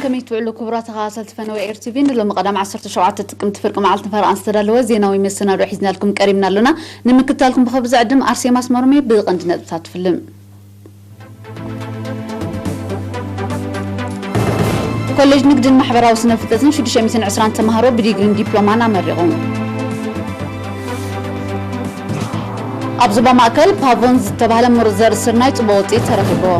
ከመይ ትውዕሉ ክቡራት ተኸታተልቲ ፈነወ ኤር ቲቪ? ንሎሚ ቀዳም ዓሰርተ ሸውዓተ ጥቅምቲ ፍርቂ መዓልቲ ፈረቓን ዝተዳለወ ዜናዊ መሰናድኦ ሒዝናልኩም ቀሪብና ኣሎና። ንምክትታልኩም ብኸብዚ ዝዕድም ኣርሴማ ኣስመሮም እየ። ብቐንዲ ነጥብታት ትፍልም። ኮሌጅ ንግድን ማሕበራዊ ስነ ፍልጠትን ሽዱሽተ ሚእትን ዕስራን ተምሃሮ ብዲግሪን ዲፕሎማን ኣመሪቑ። ኣብ ዞባ ማእከል ፓቮን ዝተባህለ ምሩፅ ዘርኢ ስርናይ ጽቡቕ ውፅኢት ተረኺብዎ።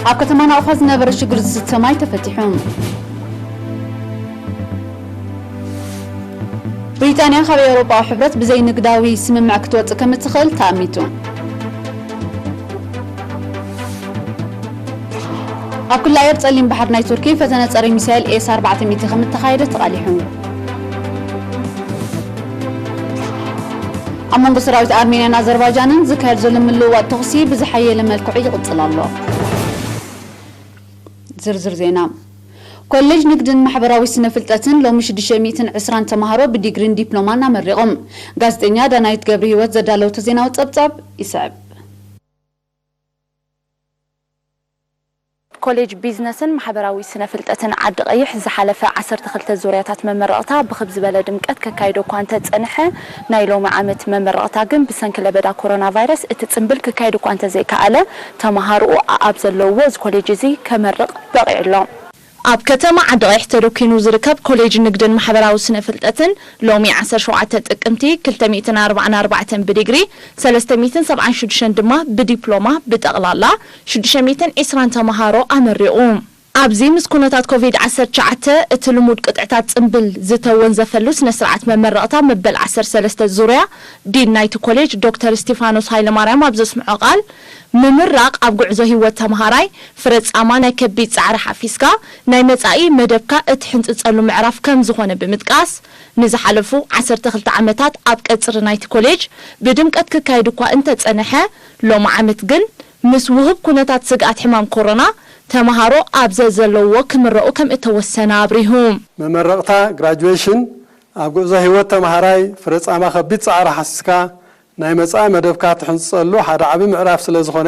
ኣብ ከተማ ናቑፋ ዝነበረ ሽግር ዝስተ ማይ ተፈቲሑ። ብሪጣንያ ካብ ኤውሮጳዊ ሕብረት ብዘይንግዳዊ ስምምዕ ክትወጽእ ከም እትኽእል ተኣሚቱ። ኣብ ክልል ኣየር ጸሊም ባሕሪ ናይ ቱርኪ ፈተነ ጸረ ሚሳይል ኤስ ኣርባዕተ ሚእቲ ከም እተኻየደ ተቓሊሑ። ኣብ መንጎ ሰራዊት ኣርሜንያን ኣዘርባይጃንን ዝካየድ ዘሎ ምልውዋጥ ተኹሲ ብዝሓየለ መልክዑ ይቕጽል ኣሎ። ዝርዝር ዜና። ኮሌጅ ንግድን ማሕበራዊ ስነ ፍልጠትን ሎሚ ሽዱሽተ ሚእትን ዕስራን ተምሃሮ ብዲግሪን ዲፕሎማን ኣመሪቖም። ጋዜጠኛ ዳናይት ገብረ ህይወት ዘዳለወቶ ዜናዊ ጸብጻብ ይስዕብ። ኮሌጅ ቢዝነስን ማሕበራዊ ስነ ፍልጠትን ዓዲ ቀይሕ ዝሓለፈ ዓሰርተ ክልተ ዙርያታት መመረቕታ ብኽብ ዝበለ ድምቀት ከካይዶ እኳ እንተጸንሐ፣ ናይ ሎሚ ዓመት መመረቕታ ግን ብሰንኪ ለበዳ ኮሮና ቫይረስ እቲ ጽምብል ክካየድ እኳ እንተዘይከኣለ፣ ተምሃሮኡ ኣኣብ ዘለውዎ እዚ ኮሌጅ እዚ ከመርቕ በቒዑ ኣሎ። ኣብ ከተማ ዓዲ ቀይሕ ተደኪኑ ዝርከብ ኮሌጅ ንግድን ማሕበራዊ ስነ ፍልጠትን ሎሚ ዓሰርተ ሸውዓተ ጥቅምቲ ክልተ ሚእትን ኣርባዓን ኣርባዕተን ብዲግሪ፣ ሰለስተ ሚእትን ሰብዓን ሽዱሽተን ድማ ብዲፕሎማ ብጠቕላላ ሽዱሽተ ሚእትን ዕስራን ተምሃሮ ኣመሪቑ። ኣብዚ ምስ ኩነታት ኮቪድ ዓሰርተ ትሽዓተ እቲ ልሙድ ቅጥዕታት ጽምብል ዝተወንዘፈሉ ስነ ስርዓት መመረቕታ መበል ዓሰርተ ሰለስተ ዙርያ ዲን ናይቲ ኮሌጅ ዶክተር እስቲፋኖስ ሃይለማርያም ኣብ ዘስምዖ ቃል፣ ምምራቕ ኣብ ጉዕዞ ህይወት ተምሃራይ ፍረ ጻማ ናይ ከቢድ ጻዕሪ ሓፊስካ ናይ መጻኢ መደብካ እትሕንጽጸሉ ምዕራፍ ከም ዝኾነ ብምጥቃስ፣ ንዝሓለፉ ዓሰርተ ክልተ ዓመታት ኣብ ቀጽሪ ናይቲ ኮሌጅ ብድምቀት ክካየድ እኳ እንተጸንሐ፣ ሎሚ ዓመት ግን ምስ ውሁብ ኩነታት ስግኣት ሕማም ኮሮና ተምሃሮ ኣብ ዘዘለውዎ ክምረቑ ከም እተወሰነ ኣብሪሁ። መመረቕታ፣ ግራጁዌሽን፣ ኣብ ጉዕዞ ህይወት ተምሃራይ ፍረ ጻማ ከቢድ ጻዕሪ ሓሲስካ ናይ መጻኢ መደብካ ትሕንጽጸሉ ሓደ ዓቢ ምዕራፍ ስለ ዝኾነ፣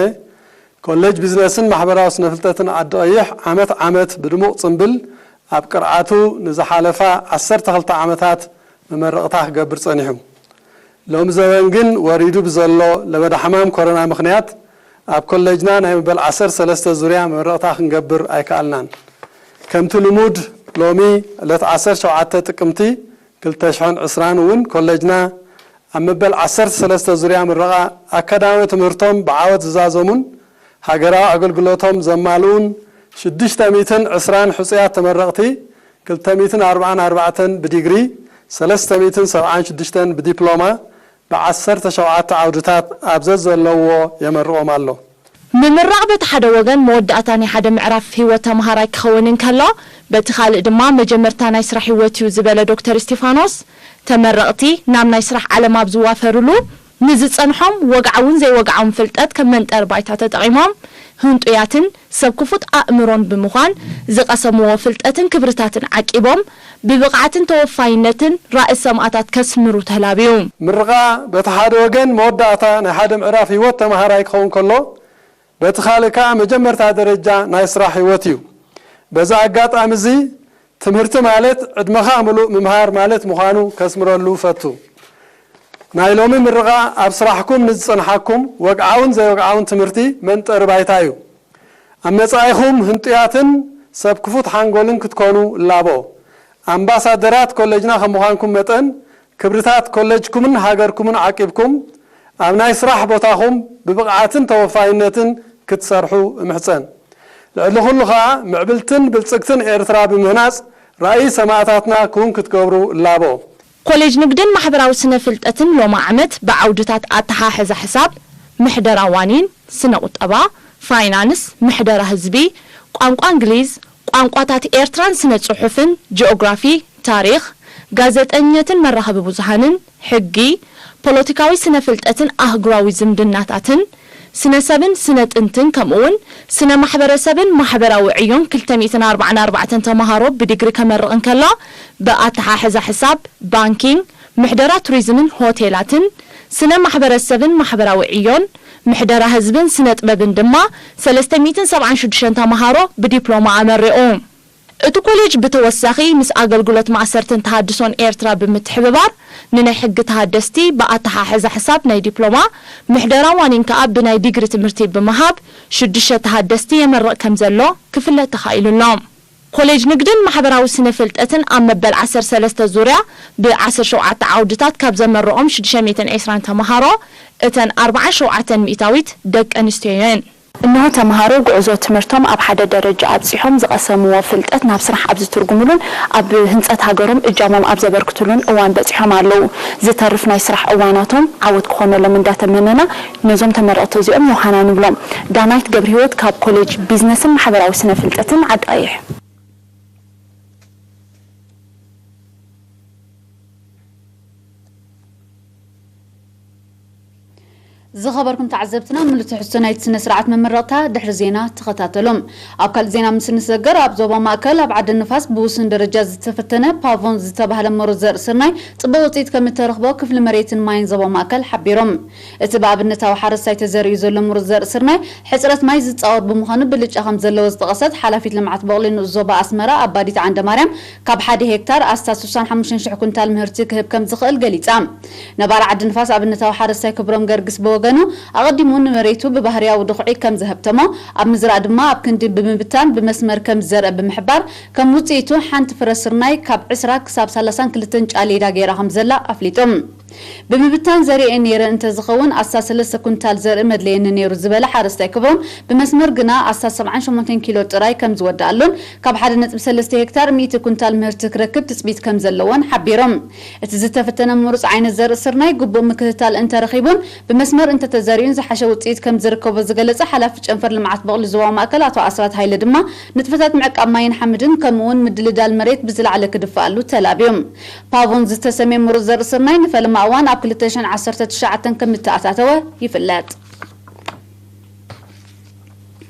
ኮሌጅ ቢዝነስን ማሕበራዊ ስነ ፍልጠትን ዓዲ ቀይሕ ዓመት ዓመት ብድሙቕ ጽምብል ኣብ ቅርዓቱ ንዝሓለፋ ዓሰርተ ክልተ ዓመታት መመረቕታ ክገብር ጸኒሑ። ሎሚ ዘበን ግን ወሪዱ ብዘሎ ለበዳ ሕማም ኮሮና ምኽንያት ኣብ ኮሌጅና ናይ መበል ዓሰርተ ሰለስተ ዙርያ መመረቕታ ክንገብር ኣይከኣልናን። ከምቲ ልሙድ ሎሚ ዕለት ዓሰርተ ሸውዓተ ጥቅምቲ ክልተ ሽሕን ዕስራን እውን ኮሌጅና ኣብ መበል ዓሰርተ ሰለስተ ዙርያ ምረቓ ኣካዳሚያዊ ትምህርቶም ብዓወት ዝዛዘሙን ሃገራዊ ኣገልግሎቶም ዘማልኡን ሽዱሽተ ሚእትን ዕስራን ሕጹያት ተመረቕቲ፣ ክልተ ሚእትን ኣርባዓን ኣርባዕተን ብዲግሪ፣ ሰለስተ ሚእትን ሰብዓን ሽዱሽተን ብዲፕሎማ፣ ብዓሰርተ ሸውዓተ ዓውድታት ኣብ ዘዘለውዎ የመርቖም ኣሎ። ምምራቕ በቲ ሓደ ወገን መወዳእታ ናይ ሓደ ምዕራፍ ህይወት ተምሃራይ ክኸውን እንከሎ፣ በቲ ካልእ ድማ መጀመርታ ናይ ስራሕ ህይወት እዩ ዝበለ ዶክተር እስቲፋኖስ፣ ተመረቕቲ ናብ ናይ ስራሕ ዓለም ኣብ ዝዋፈርሉ፣ ንዝጸንሖም ወግዓውን ዘይወግዓውን ፍልጠት ከም መንጠሪ ባይታ ተጠቒሞም፣ ህንጡያትን ሰብ ክፉት ኣእምሮን ብምዃን፣ ዝቐሰምዎ ፍልጠትን ክብርታትን ዓቂቦም፣ ብብቕዓትን ተወፋይነትን ራእሲ ሰማእታት ከስምሩ ተላብዩ። ምርቓ በቲ ሓደ ወገን መወዳእታ ናይ ሓደ ምዕራፍ ህይወት ተምሃራይ ክኸውን ከሎ፣ በቲ ካልእ ከኣ መጀመርታ ደረጃ ናይ ስራሕ ህይወት እዩ። በዚ ኣጋጣሚ እዚ፣ ትምህርቲ ማለት ዕድመኻ ምሉእ ምምሃር ማለት ምዃኑ ከስምረሉ እፈቱ። ናይ ሎሚ ምርቓ ኣብ ስራሕኩም ንዝጸንሓኩም ወግዓውን ዘይወግዓውን ትምህርቲ መንጠሪ ባይታ እዩ። ኣብ መጻኢኹም ህንጡያትን ሰብ ክፉት ሓንጎልን ክትኮኑ እላቦ። ኣምባሳደራት ኮሌጅና ከም ምዃንኩም መጠን፣ ክብርታት ኮሌጅኩምን ሃገርኩምን ዓቂብኩም፣ ኣብ ናይ ስራሕ ቦታኹም ብብቕዓትን ተወፋይነትን ክትሰርሑ እምሕጸን። ልዕሊ ኩሉ ኸኣ፣ ምዕብልትን ብልጽግትን ኤርትራ ብምህናጽ፣ ራእይ ሰማእታትና ክውን ክትገብሩ እላቦ። ኮሌጅ ንግድን ማሕበራዊ ስነ ፍልጠትን ሎሚ ዓመት ብዓውድታት ኣተሓሕዛ ሕሳብ፣ ምሕደራ ዋኒን፣ ስነ ቁጠባ፣ ፋይናንስ፣ ምሕደራ ህዝቢ፣ ቋንቋ እንግሊዝ፣ ቋንቋታት ኤርትራን ስነ ጽሑፍን፣ ጂኦግራፊ፣ ታሪኽ፣ ጋዜጠኝነትን መራኸቢ ብዙሃንን፣ ሕጊ፣ ፖለቲካዊ ስነ ፍልጠትን ኣህጉራዊ ዝምድናታትን፣ ስነ ሰብን ስነ ጥንትን ከምኡውን ስነ ማሕበረሰብን ማሕበራዊ ዕዮን ክልተ ሚእትን ኣርባዓን ኣርባዕተን ተምሃሮ ብዲግሪ ከመርቕ እንከሎ፣ ብኣተሓሕዛ ሕሳብ፣ ባንኪንግ፣ ምሕደራ ቱሪዝምን ሆቴላትን፣ ስነ ማሕበረሰብን ማሕበራዊ ዕዮን፣ ምሕደራ ህዝብን ስነ ጥበብን ድማ ሰለስተ ሚእትን ሰብዓን ሽዱሽተን ተምሃሮ ብዲፕሎማ ኣመሪቑ። እቲ ኮሌጅ ብተወሳኺ ምስ ኣገልግሎት ማእሰርትን ተሃድሶን ኤርትራ ብምትሕብባር ንናይ ሕጊ ተሃደስቲ ብኣተሓሕዛ ሕሳብ ናይ ዲፕሎማ፣ ምሕደራ ዋኒን ከኣ ብናይ ዲግሪ ትምህርቲ ብምሃብ ሽዱሽተ ተሃደስቲ የመርቕ ከም ዘሎ ክፍለጥ ተኻኢሉ ኣሎ። ኮሌጅ ንግድን ማሕበራዊ ስነ ፍልጠትን ኣብ መበል ዓሰርተ ሰለስተ ዙርያ ብ ዓሰርተ ሸውዓተ ዓውድታት ካብ ዘመረቖም ሽዱሽተ ሚእትን ዕስራን ተምሃሮ እተን ኣርባዓን ሸውዓተን ሚእታዊት ደቂ ኣንስትዮ እየን። እነሆ ተምሃሮ ጉዕዞ ትምህርቶም ኣብ ሓደ ደረጃ ኣብጺሖም ዝቐሰምዎ ፍልጠት ናብ ስራሕ ኣብ ዝትርጉምሉን ኣብ ህንጸት ሃገሮም እጃሞም ኣብ ዘበርክትሉን እዋን በጺሖም ኣለዉ። ዝተርፍ ናይ ስራሕ እዋናቶም ዓወት ክኾነሎም እንዳተመነና ነዞም ተመረቕቲ እዚኦም ዮሃና ንብሎም። ዳናይት ገብረህይወት ካብ ኮሌጅ ቢዝነስን ማሕበራዊ ስነ ፍልጠትን ዓዲ ቀይሕ። ዝኸበርኩም ተዓዘብትና፣ ምሉእ ትሕዝቶ ናይቲ ስነ ስርዓት መመረቕታ ድሕሪ ዜና ተኸታተሉ። ኣብ ካልእ ዜና ምስ እንሰገር፣ ኣብ ዞባ ማእከል ኣብ ዓዲ ንፋስ ብውሱን ደረጃ ዝተፈተነ ፓቮን ዝተባህለ ምሩፅ ዘርኢ ስርናይ ጽቡቕ ውጽኢት ከም እተረኽቦ ክፍሊ መሬትን ማይን ዞባ ማእከል ሓቢሮም። እቲ ብኣብነታዊ ሓረስታይ ተዘሪኡ ዘሎ ምሩፅ ዘርኢ ስርናይ ሕጽረት ማይ ዝጻወር ብምዃኑ ብልጫ ከም ዘለዎ ዝጠቐሰት ሓላፊት ልምዓት በቕሊ ንኡስ ዞባ ኣስመራ ኣባዲት ዓንደማርያም፣ ካብ ሓደ ሄክታር ኣስታት ስሳን ሓሙሽተን ሽሕ ኩንታል ምህርቲ ክህብ ከም ዝኽእል ገሊጻ። ነባሪ ዓዲ ንፋስ ኣብነታዊ ሓረስታይ ክብሮም ገርግስ ብወገኑ፣ ኣቐዲሙ ንመሬቱ ብባህርያዊ ድኹዒ ከም ዘሀብተሞ፣ ኣብ ምዝራእ ድማ ኣብ ክንዲ ብምብታን ብመስመር ከም ዝዘርአ ብምሕባር፣ ከም ውጽኢቱ ሓንቲ ፍረ ስርናይ ካብ ዕስራ ክሳብ ሰላሳን ክልተን ጫሌዳ ገይራ ከም ዘላ ኣፍሊጡ። ብምብታን ዘሪኤ ነይረ እንተዝኸውን ኣስታት ሰለስተ ኩንታል ዘርኢ መድለየኒ ነይሩ ዝበለ ሓረስታይ ክብሮም፣ ብመስመር ግና ኣስታት ሰብዓን ሸሞንተን ኪሎ ጥራይ ከም ዝወድኣሉን ካብ ሓደ ነጥቢ ሰለስተ ሄክታር ሚእቲ ኩንታል ምህርቲ ክረክብ ትጽቢት ከም ዘለዎን ሓቢሮም። እቲ ዝተፈተነ ምሩጽ ዓይነት ዘርኢ ስርናይ ግቡእ ምክትታል እንተረኺቡን ብመስመር እንተተዘሪኡን ዝሓሸ ውጽኢት ከም ዝርከቦ ዝገለጸ ሓላፊ ጨንፈር ልምዓት በቕሊ ዞባዊ ማእከል ኣቶ ኣስራት ሃይለ ድማ ንጥፈታት ምዕቃብ ማይን ሓመድን ከምኡ'ውን ምድልዳል መሬት ብዝለዓለ ክድፈኣሉ ተላብዩ። ፓቮን ዝተሰምየ ምሩጽ ዘርኢ ስርናይ ንፈለማ እዋን ኣብ ክልተ ሽሕን ዓሰርተ ትሽዓተን ከም እተኣታተወ ይፍለጥ።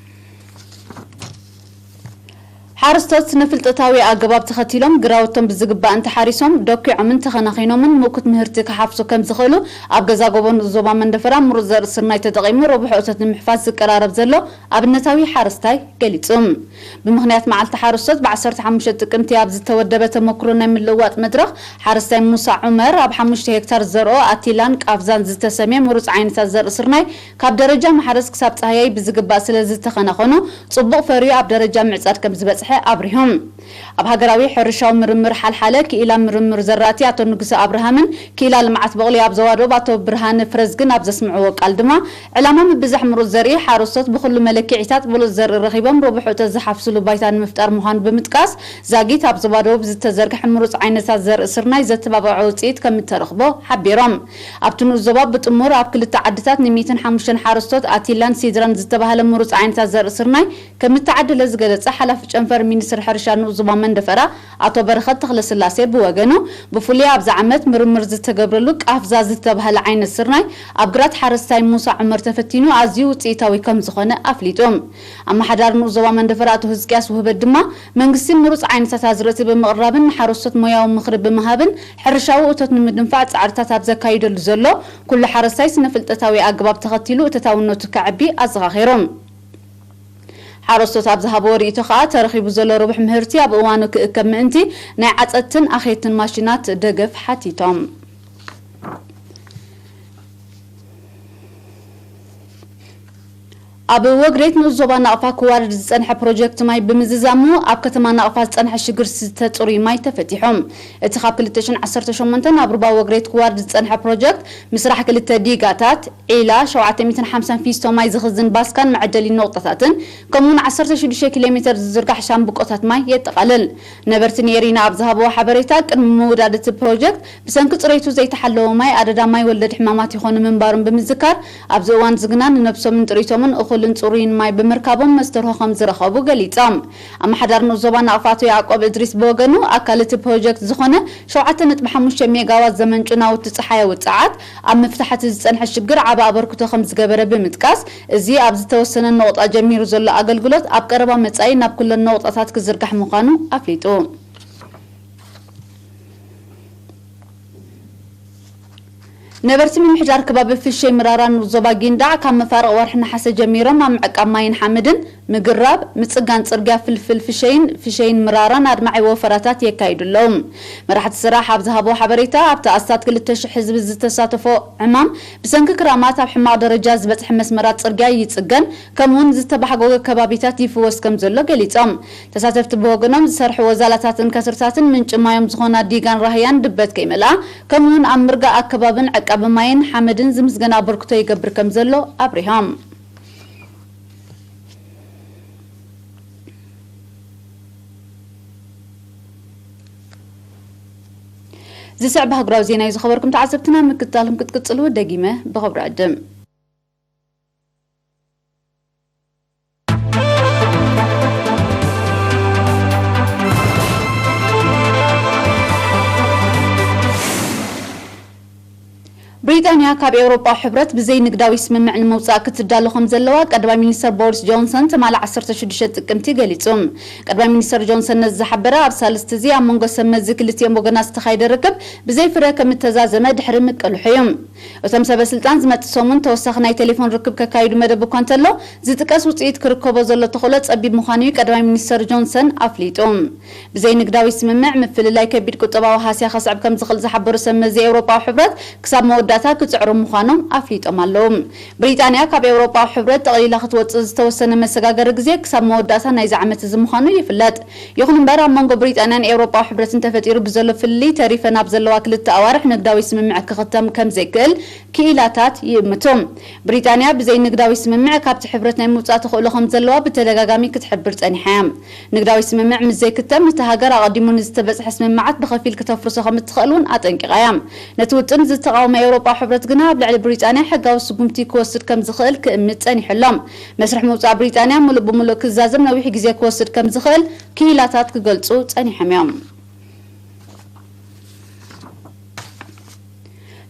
ሓረስቶት ስነ-ፍልጠታዊ ኣገባብ ተኸቲሎም ግራውቶም ብዝግባእ እንተሓሪሶም፣ ደኲዖምን ተኸናኺኖምን ምእኩት ምህርቲ ክሓፍሱ ከም ዝኽእሉ ኣብ ገዛ ጎቦ ንኡስ ዞባ መንደፈራ ምሩጽ ዘርኢ ስርናይ ተጠቒሙ ረብሖ እቶት ንምሕፋስ ዝቀራረብ ዘሎ ኣብነታዊ ሓረስታይ ገሊጹ። ብምኽንያት መዓልቲ ሓረስቶት ብ ዓሰርተ ሓሙሽተ ጥቅምቲ ኣብ ዝተወደበ ተመክሮ ናይ ምልውዋጥ መድረኽ፣ ሓረስታይ ሙሳ ዑመር ኣብ ሓሙሽተ ሄክታር ዘርኦ ኣቲላን ቃፍዛን ዝተሰምየ ምሩጽ ዓይነታት ዘርኢ ስርናይ ካብ ደረጃ ማሕረስ ክሳብ ጻህያይ ብዝግባእ ስለ ዝተኸናኸኑ፣ ጽቡቕ ፈርዩ ኣብ ደረጃ ምዕጻድ ከም ዝበጽሐ ኣብሪሆም። ኣብ ሃገራዊ ሕርሻዊ ምርምር ሓልሓለ ክኢላ ምርምር ዘራእቲ ኣቶ ንጉሰ ኣብርሃምን ክኢላ ልምዓት በቕሊ ኣብ ዞባ ደቡብ ኣቶ ብርሃነ ፍረዝግን ኣብ ዘስምዕዎ ቃል ድማ፣ ዕላማ ምብዛሕ ምሩጽ ዘርኢ ሓረስቶት ብኹሉ መለክዒታት ብሉጽ ዘርኢ ረኺቦም ረብሕኡ ዝሓፍስሉ ባይታ ንምፍጣር ምዃኑ ብምጥቃስ፣ ዛጊት ኣብ ዞባ ደቡብ ዝተዘርግሐ ምሩጽ ዓይነታት ዘርኢ ስርናይ ዘተባብዖ ውጽኢት ከም እተረኽቦ ሓቢሮም። ኣብቲ ንኡስ ዞባ ብጥሙር ኣብ ክልተ ዓድታት ን ሚእትን ሓሙሽተን ሓረስቶት ኣቲላን ሲድራን ዝተባህለ ምሩጽ ዓይነታት ዘርኢ ስርናይ ከም እተዓደለ ዝገለጸ ሓላፊ ጨንፈር ሚኒስትሪ ሕርሻ ንኡስ ዞባ መንደፈራ ኣቶ በረኸት ተኽለስላሴ ብወገኑ፣ ብፍሉይ ኣብዚ ዓመት ምርምር ዝተገብረሉ ቃፍዛ ዝተባህለ ዓይነት ስርናይ ኣብ ግራት ሓረስታይ ሙሳ ዑመር ተፈቲኑ ኣዝዩ ውጽኢታዊ ከም ዝኾነ ኣፍሊጡ። ኣመሓዳሪ ንኡስ ዞባ መንደፈራ ኣቶ ህዝቅያስ ውህበት ድማ፣ መንግስቲ ምሩጽ ዓይነታት ኣዝርእቲ ብምቕራብን ንሓረስቶት ሞያዊ ምኽሪ ብምሃብን ሕርሻዊ እቶት ንምድንፋዕ ጻዕርታት ኣብ ዘካይደሉ ዘሎ፣ ኩሉ ሓረስታይ ስነ-ፍልጠታዊ ኣገባብ ተኸቲሉ እተታውነቱ ከዕቢ ኣዘኻኺሩ። ሓረስቶት ኣብ ዝሃብዎ ርእይቶ ከኣ፣ ተረኺቡ ዘሎ ርቡሕ ምህርቲ ኣብ እዋኑ ክእከብ ምእንቲ ናይ ዓጸድትን ኣኼትን ማሽናት ደገፍ ሓቲቶም። ኣብ ወግሬት ንኡስ ዞባ ናቕፋ ክዋረድ ዝጸንሐ ፕሮጀክት ማይ ብምዝዛሙ፣ ኣብ ከተማ ናቕፋ ዝጸንሐ ሽግር ዝስተ ጽሩይ ማይ ተፈቲሑ። እቲ ካብ ክልተ ሽሕን ዓሰርተ ሸሞንተን ኣብ ሩባ ወግሬት ክዋረድ ዝጸንሐ ፕሮጀክት፣ ምስራሕ ክልተ ዲጋታት፣ ዒላ፣ ሸውዓተ ሚእትን ሓምሳን ፊስቶ ማይ ዝኽዝን ባስካን መዐደሊ ነቑጣታትን፣ ከምኡ'ውን ዓሰርተ ሽዱሽተ ኪሎ ሜተር ዝዝርጋሕ ሻምብቆታት ማይ የጠቓልል። ነበርቲ ንኤሪና ኣብ ዝሃብዎ ሓበሬታ፣ ቅድሚ ምውዳድ እቲ ፕሮጀክት፣ ብሰንኪ ጽሬቱ ዘይተሓለወ ማይ ኣደዳ ማይ ወለድ ሕማማት ይኾኑ ምንባሮም ብምዝካር፣ ኣብዚ እዋን እዚ ግና ንነብሶምን ጥሪቶምን እኹልን ጽሩይን ማይ ብምርካቦም መስተርሆ ከም ዝረኸቡ ገሊጾም። ኣመሓዳሪ ንኡስ ዞባ ናቕፋ ኣቶ ያዕቆብ እድሪስ ብወገኑ፣ ኣካል እቲ ፕሮጀክት ዝኾነ ሸውዓተ ነጥቢ ሓሙሽተ ሜጋዋት ዘመንጩ ናውቲ ጸሓያዊ ጸዓት፣ ኣብ ምፍታሕ እቲ ዝጸንሐ ሽግር ዓቢ ኣበርክቶ ከም ዝገበረ ብምጥቃስ፣ እዚ ኣብ ዝተወሰነ ነቑጣ ጀሚሩ ዘሎ ኣገልግሎት፣ ኣብ ቀረባ መጻኢ ናብ ኩለን ነቑጣታት ክዝርጋሕ ምዃኑ ኣፍሊጡ። ነበርቲ ምምሕዳር ከባቢ ፍሸይ ምራራን ዞባ ጊንዳዕ ካብ መፋርቕ ወርሒ ነሓሰ ጀሚሮም ኣብ ምዕቃብ ማይን ሓመድን፣ ምግራብ፣ ምጽጋን ጽርግያ ፍልፍል ፍሸይን ፍሸይን ምራራን ኣድማዒ ወፈራታት የካይዱ ኣለዉ። መራሕቲ ስራሕ ኣብ ዝሃብዎ ሓበሬታ፣ ኣብቲ ኣስታት ክልተ ሽሕ ህዝቢ ዝተሳተፎ ዕማም፣ ብሰንኪ ክራማት ኣብ ሕማቕ ደረጃ ዝበጽሐ መስመራት ጽርግያ ይጽገን፣ ከምኡውን ዝተባሕጎገ ከባቢታት ይፍወስ ከም ዘሎ ገሊጾም። ተሳተፍቲ ብወገኖም ዝሰርሕዎ ዛላታትን ከስርታትን ምንጪ ማዮም ዝኾና ዲጋን ራህያን ድበት ከይመልኣ፣ ከምኡውን ኣብ ምርጋእ ኣከባብን ዕቃብ ማይን ሓመድን ዝምስገን ኣበርክቶ ይገብር ከም ዘሎ ኣብሪሆም። ዝስዕብ ሃገራዊ ዜና እዩ ዝኸበርኩም ተዓዘብትና፣ ምክትታልኩም ክትቅጽሉ ደጊመ ብኽብሪ ዕድም። ብሪጣንያ ካብ ኤውሮጳዊ ሕብረት ብዘይ ንግዳዊ ስምምዕ ንምውጻእ ክትዳሎ ከም ዘለዋ ቀዳማይ ሚኒስተር ቦሪስ ጆንሰን ትማሊ ዓሰርተ ሽዱሽተ ጥቅምቲ ገሊጹ። ቀዳማይ ሚኒስተር ጆንሰን ነዚ ዝሓበረ ኣብ ሳልስቲ እዚ ኣብ መንጎ ሰብ መዚ ክልቲኦም ወገናት ዝተኻየደ ርክብ ብዘይ ፍረ ከም እተዛዘመ ድሕሪ ምቅልሑ እዩ። እቶም ሰበ ስልጣን ዝመጽእ ሰሙን ተወሳኺ ናይ ቴሌፎን ርክብ ከካይዱ መደብ እኳ እንተሎ፣ ዝጥቀስ ውጽኢት ክርከቦ ዘሎ ተኽእሎ ጸቢብ ምዃኑ እዩ ቀዳማይ ሚኒስተር ጆንሰን ኣፍሊጡ። ብዘይ ንግዳዊ ስምምዕ ምፍልላይ ከቢድ ቁጠባዊ ሃስያ ከስዕብ ከም ዝኽእል ዝሓበሩ ሰብ መዚ ኤውሮጳዊ ሕብረት፣ ክሳብ መወዳእታ ክጽዕሩ ምዃኖም ኣፍሊጦም ኣለዉ። ብሪጣንያ ካብ ኤውሮጳዊ ሕብረት ጠቕሊላ ክትወጽእ ዝተወሰነ መሰጋገሪ ግዜ ክሳብ መወዳእታ ናይዚ ዓመት እዚ ምዃኑ ይፍለጥ። ይኹን እምበር፣ ኣብ መንጎ ብሪጣንያን ኤውሮጳዊ ሕብረትን ተፈጢሩ ብዘሎ ፍልልይ፣ ተሪፈን ኣብ ዘለዋ ክልተ ኣዋርሕ ንግዳዊ ስምምዕ ክኽተም ከም ዘይክእል ክኢላታት ይእምቱ። ብሪጣንያ ብዘይ ንግዳዊ ስምምዕ ካብቲ ሕብረት ናይ ምውጻእ ተኽእሎ ከም ዘለዋ ብተደጋጋሚ ክትሕብር ጸኒሓ እያ። ንግዳዊ ስምምዕ ምስ ዘይክተም፣ እታ ሃገር ኣቐዲሙ ንዝተበጽሐ ስምምዓት ብኸፊል ክተፍርሶ ከም እትኽእል እውን ኣጠንቂቓ እያ። ነቲ ውጥን ዝተቓወመ ኤውሮጳ ሕብረት ግና ኣብ ልዕሊ ብሪጣንያ ሕጋዊ ስጉምቲ ክወስድ ከም ዝኽእል ክእምት ጸኒሑ ኣሎ። መስርሕ ምውጻእ ብሪጣንያ ምሉእ ብምሉእ ክዛዘም ነዊሕ ግዜ ክወስድ ከም ዝኽእል ክኢላታት ክገልጹ ጸኒሖም እዮም።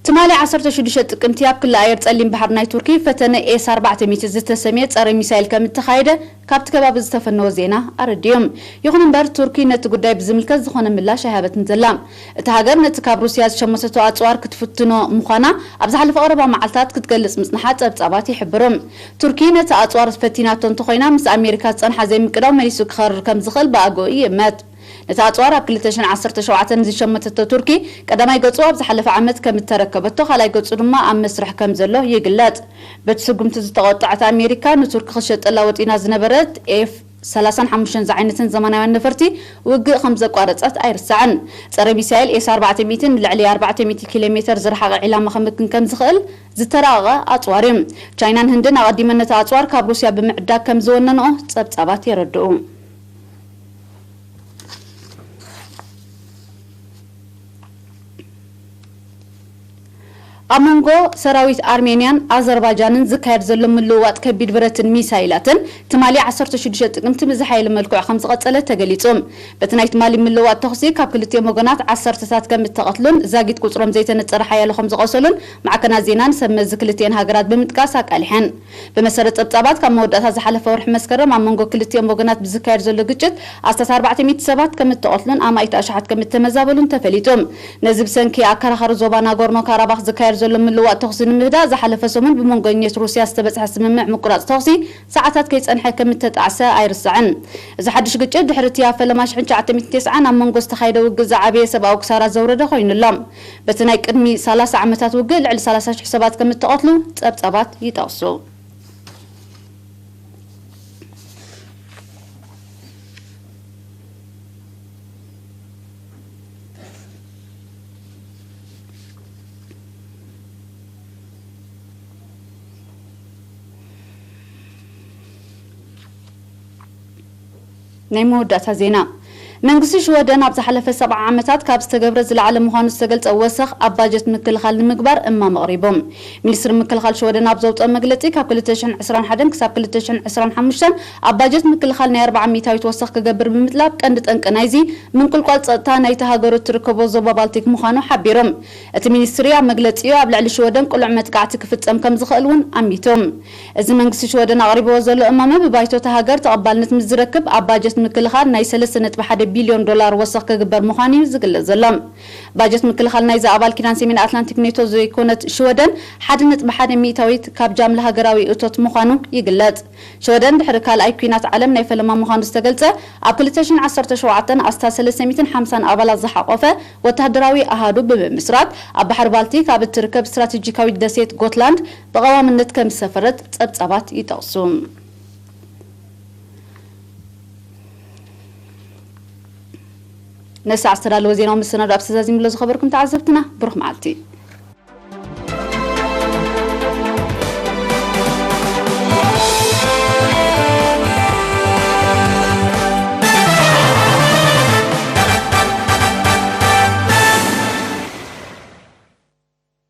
ትማሊ ዓሰርተ ሽዱሽተ ጥቅምቲ ኣብ ክሊ ኣየር ጸሊም ባሕሪ ናይ ቱርኪ ፈተነ ኤስ ኣርባዕተ ሚእቲ ዝተሰምየ ጸረ ሚሳይል ከም እተኻየደ ካብቲ ከባቢ ዝተፈነወ ዜና ኣረዲኡ። ይኹን እምበር፣ ቱርኪ ነቲ ጉዳይ ብዝምልከት ዝኾነ ምላሽ ኣይሃበትን ዘላ። እታ ሃገር ነቲ ካብ ሩስያ ዝሸመተቶ ኣጽዋር ክትፍትኖ ምዃና ኣብ ዝሓለፈ ቀረባ መዓልታት ክትገልጽ ምጽንሓ ጸብጻባት ይሕብሩ። ቱርኪ ነቲ ኣጽዋር ፈቲናቶ እንተኾይና፣ ምስ ኣሜሪካ ዝጸንሓ ዘይምቅዳው መሊሱ ክኸርር ከም ዝኽእል ብኣግኡ ይእመት። ነቲ ኣጽዋር ኣብ ክልተ ሽሕን ዓሰርተ ሸውዓተን ዝሸመተቶ ቱርኪ፣ ቀዳማይ ገጹ ኣብ ዝሓለፈ ዓመት ከም እተረከበቶ፣ ካልኣይ ገጹ ድማ ኣብ መስርሕ ከም ዘሎ ይግለጽ። በቲ ስጉምቲ ዝተቖጥዐት ኣሜሪካ፣ ንቱርኪ ክትሸጠላ ወጢና ዝነበረት ኤፍ ሰላሳን ሓሙሽተን ዝዓይነትን ዘመናውያን ነፈርቲ ውግእ ከም ዘቋረጸት ኣይርሳዕን። ጸረ ሚሳይል ኤስ ኣርባዕተ ሚእቲ ንልዕሊ ኣርባዕተ ሚእቲ ኪሎ ሜተር ዝረሓቐ ዒላማ ክምክን ከም ዝኽእል ዝተራቐቐ ኣጽዋር እዩ። ቻይናን ህንድን ኣቐዲመን ነቲ ኣጽዋር ካብ ሩስያ ብምዕዳግ ከም ዝወነንኦ ጸብጻባት የረድኡ። ኣብ መንጎ ሰራዊት ኣርሜንያን ኣዘርባጃንን ዝካየድ ዘሎ ምልውዋጥ ከቢድ ብረትን ሚሳይላትን ትማሊ ዓሰርተ ሽዱሽተ ጥቅምቲ ብዝሓየለ መልክዑ ከም ዝቐጸለ ተገሊጹ። በቲ ናይ ትማሊ ምልውዋጥ ተኹሲ ካብ ክልቲኦም ወገናት ዓሰርተታት ከም እተቐትሉን ዛጊት ቁጽሮም ዘይተነጸረ ሓያሎ ከም ዝቖሰሉን ማዕከናት ዜናን ሰብ መዚ ክልቲኤን ሃገራት ብምጥቃስ ኣቃሊሐን። ብመሰረት ጸብጻባት፣ ካብ መወዳእታ ዝሓለፈ ወርሒ መስከረም ኣብ መንጎ ክልቲኦም ወገናት ብዝካየድ ዘሎ ግጭት ኣስታት ኣርባዕተ ሚእቲ ሰባት ከም እተቐትሉን ኣማኢት ኣሽሓት ከም እተመዛበሉን ተፈሊጡ። ነዚ ብሰንኪ ኣከራኻሪ ዞባ ናጎርኖ ካራባኽ ዝካየድ ዘሎ ምልዋጥ ተኹሲ ንምህዳእ ዝሓለፈ ሰሙን ብመንጎ ኘት ሩስያ ዝተበጽሐ ስምምዕ ምቁራጽ ተኹሲ ሰዓታት ከይጸንሐ ከም እተጣዕሰ ኣይርሳዕን። እዚ ሓድሽ ግጭት ድሕሪ እቲ ኣብ ፈለማ ሽሕን ትሽዓተ ሚእትን ተስዓን ኣብ መንጎ ዝተኻየደ ውግእ ዝዓበየ ሰብኣዊ ክሳራ ዘውረደ ኮይኑ ኣሎ። በቲ ናይ ቅድሚ ሰላሳ ዓመታት ውግእ ልዕሊ ሰላሳ ሽሕ ሰባት ከም እተቐትሉ ጸብጻባት ይጠቕሱ። ናይ መወዳእታ ዜና። መንግስቲ ሽወደን ኣብ ዝሓለፈ ሰብዓ ዓመታት ካብ ዝተገብረ ዝለዓለ ምዃኑ ዝተገልጸ ወሰኽ ኣብ ባጀት ምክልኻል ንምግባር እማም ኣቕሪቡ። ሚኒስትሪ ምክልኻል ሽወደን ኣብ ዘውፅኦ መግለፂ፣ ካብ ክልተ ሽሕን ዕስራን ሓደን ክሳብ ክልተ ሽሕን ዕስራን ሓሙሽተን ኣብ ባጀት ምክልኻል ናይ ኣርብዓ ሚእታዊት ወሰኽ ክገብር ብምጥላብ፣ ቀንዲ ጠንቂ ናይዚ ምንቁልቋል ፀጥታ ናይቲ ሃገሩ እትርከቦ ዞባ ባልቲክ ምዃኑ ሓቢሩ። እቲ ሚኒስትሪ ኣብ መግለፂኡ፣ ኣብ ልዕሊ ሽወደን ቅሉዕ መጥቃዕቲ ክፍፀም ከም ዝኽእል እውን ኣሚቱ። እዚ መንግስቲ ሽወደን ኣቕሪብዎ ዘሎ እማመ ብባይቶ እታ ሃገር ተቐባልነት ምስ ዝረክብ፣ ኣብ ባጀት ምክልኻል ናይ ሰለስተ ነጥቢ ሓደ ቢልዮን ዶላር ወሰኽ ክግበር ምዃኑ እዩ ዝግለጽ ዘሎ። ባጀት ምክልኻል ናይዚ ኣባል ኪዳን ሰሜን ኣትላንቲክ ኔቶ ዘይኮነት ሽወደን ሓደ ነጥቢ ሓደ ሚእታዊት ካብ ጃምላ ሃገራዊ እቶት ምዃኑ ይግለጽ። ሽወደን ድሕሪ ካልኣይ ኲናት ዓለም ናይ ፈለማ ምዃኑ ዝተገልጸ፣ ኣብ ክልተ ሽሕን ዓሰርተ ሸውዓተን ኣስታት ሰለስተ ሚእትን ሓምሳን ኣባላት ዝሓቖፈ ወተሃደራዊ ኣሃዱ ብምምስራት፣ ኣብ ባሕሪ ባልቲክ ኣብ እትርከብ ስትራቴጂካዊት ደሴት ጎትላንድ ብቐዋምነት ከም ዝሰፈረት ጸብጻባት ይጠቕሱ። ነሳዕ ዝተዳለወ ዜናዊ መሰናዶ ኣብ ተዛዚምሎ ዝኸበርኩም ተዓዘብትና፣ ብሩኽ መዓልቲ።